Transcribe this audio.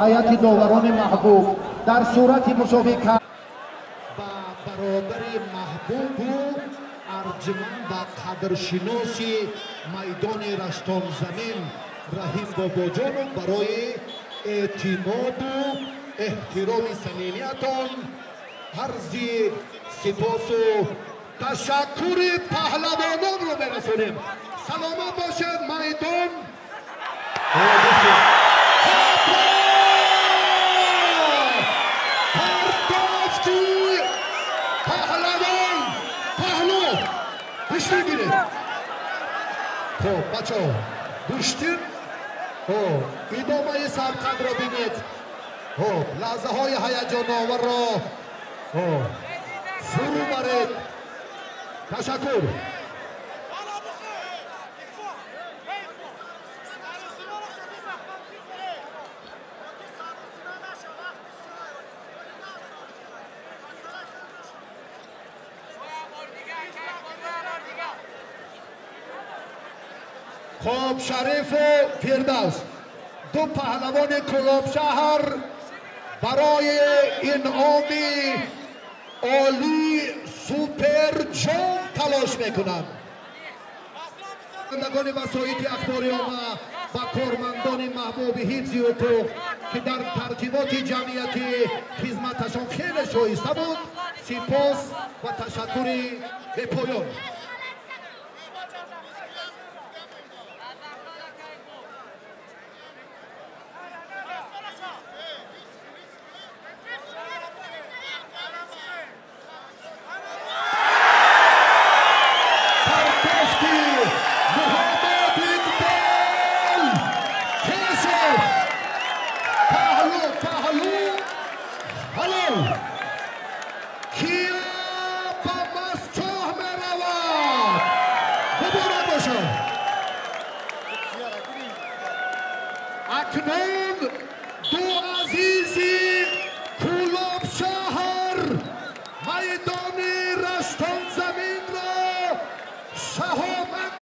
ҳайати доварони маҳбуб дар сурати мусобиқа ба баробари маҳбубу арҷманд ва қадршиноси майдони Раштонзамин Раҳим Бобоҷонов барои эътимоду эҳтироми самимиятон арзи сипосу ташаккури паҳлавононро мерасонем. Саломат бошед, майдон. Партофти паҳлавон паҳлу гӯштин гиред. Хоб бачаҳо, гӯштин идомаи сарқадро бинед. Хоб лаҳзаҳои ҳаяҷоноварро фурӯ баред. Ташаккур. Хоб Шарифу Фирдавс, ду паҳлавони Кӯлобшаҳр барои инъоми олии суперҷом талош мекунанд. Бандагони васоити ахбори омма ва кормандони маҳбуби ҳифзи ҳуқуқ, ки дар тартиботи ҷамъиятӣ хизматашон хеле шоиста буд, сипос ва ташаккури бепоён. Акнун